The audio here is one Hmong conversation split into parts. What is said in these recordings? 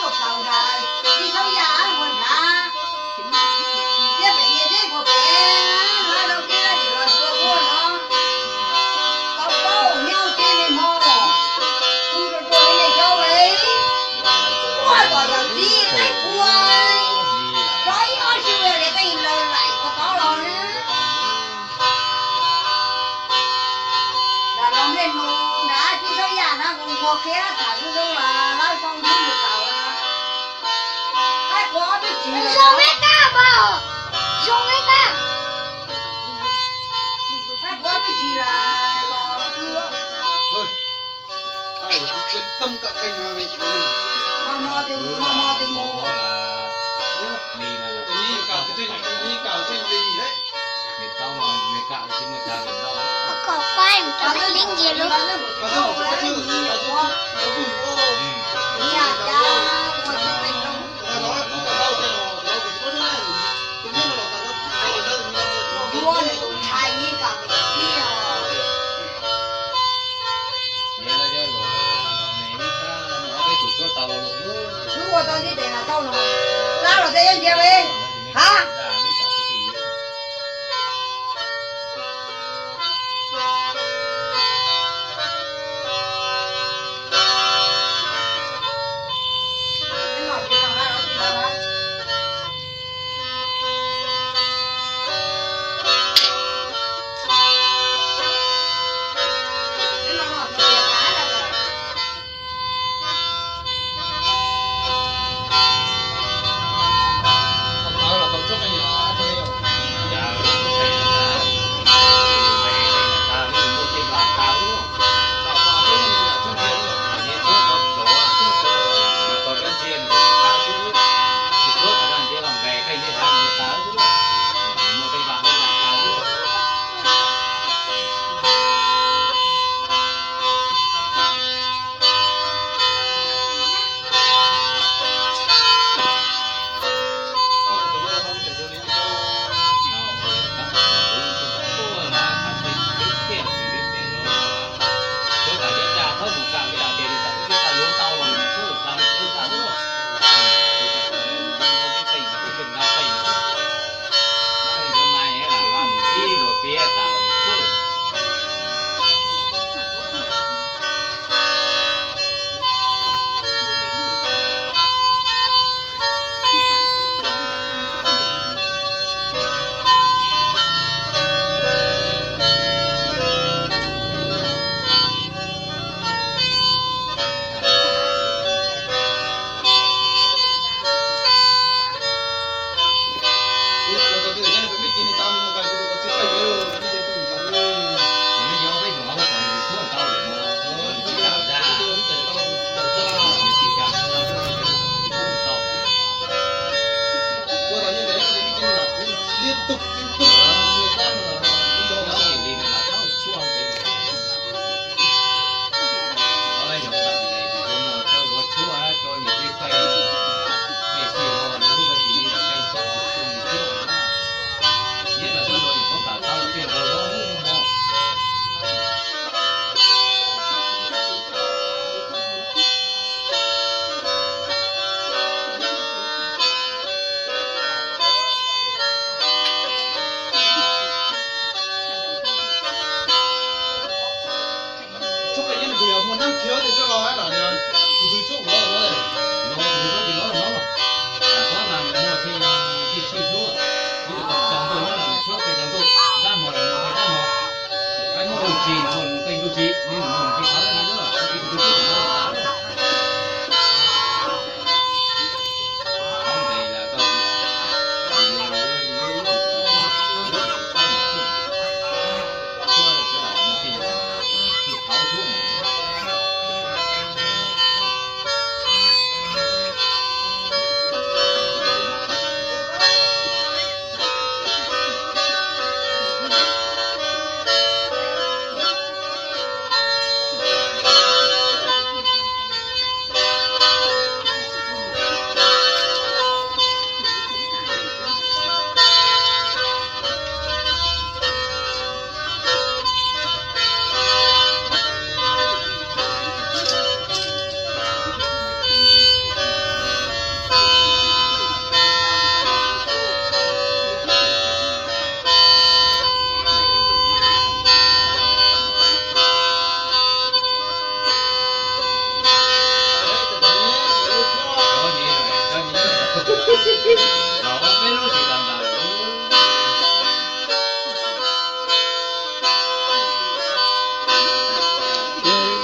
Tau nrad, tib txhob yam ua nrad. Thiab pem nyias zej puas pem, lawv rau tib lawv dim los xua ua no. Tau paub nyob tib li mog. Kuv rau rau li yog es, ua kom yog tib lawv ua. Tso ib ob sij li peb laws laim ua tod los na. Nram los nplej nus nrad tib txhob yam na, kuv nquag qhia tham zoo zoo los lawv xoo ntub mus tau. Qaib qua ob peb tsis zoo me kab npawg, zoo me kab. Qaib qua ob peb tsis los ua. Hmo hmo tes mus, hmo hmo tes mus. Kom qaib mus rau peb ib ntsis lub. Wb ua tau ntej tes los tau no, lab los tej yeej ntiag li. Ha.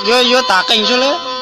Yuav, yuav tas qeej xwb lawm.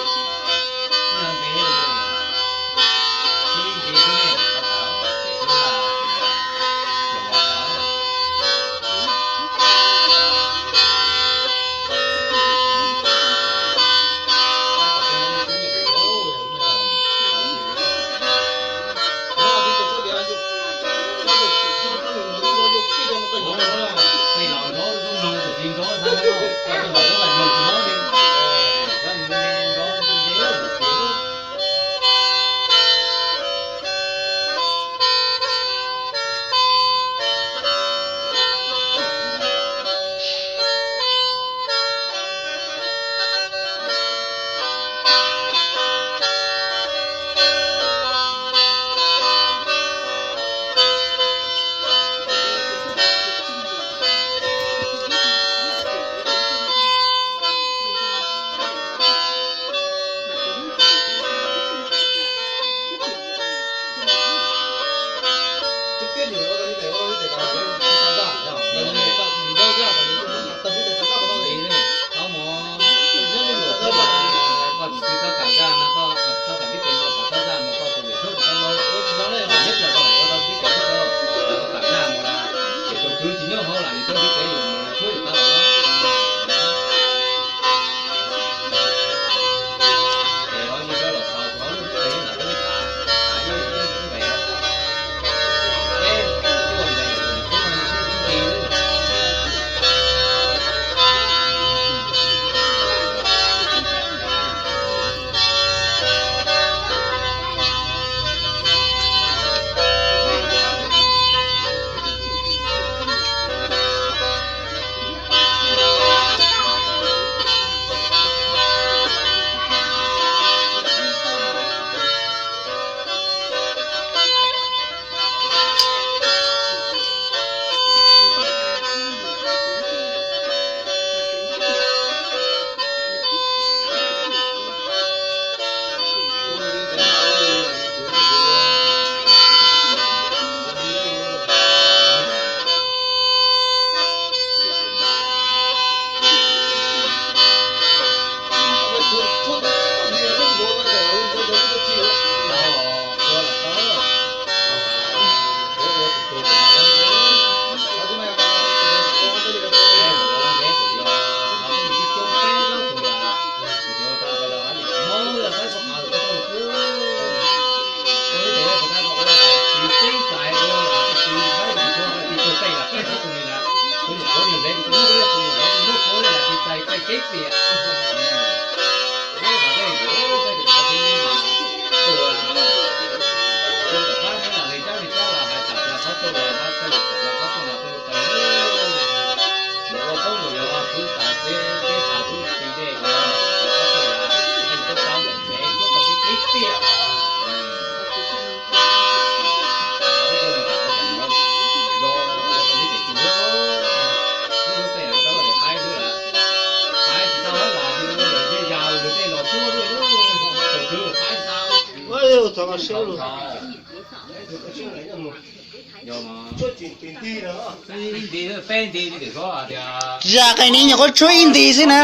Zaj qeej ni nyuam qhuav tshuab ib nti xwb na,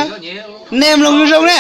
nej mloog zoo zoo na.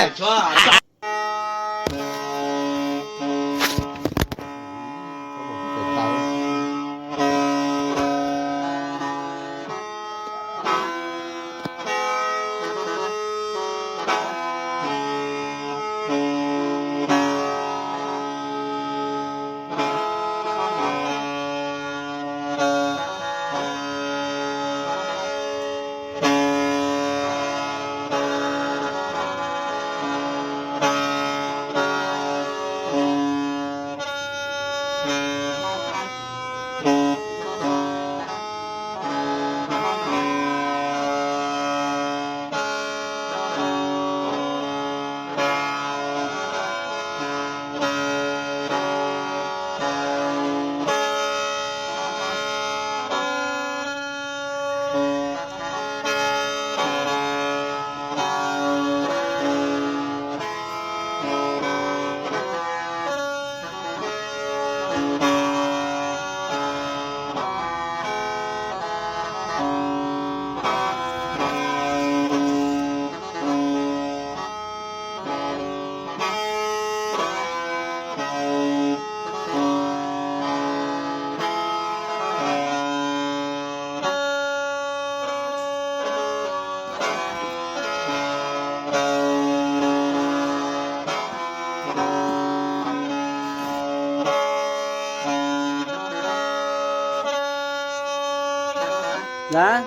Dab,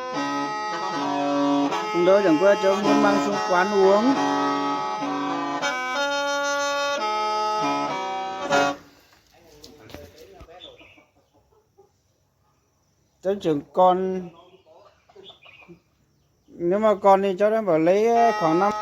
hôm đó chẳng qua cháu muốn mang xuống quán uống. Cháu trưởng con, nếu mà con thì cháu đã bảo lấy khoảng năm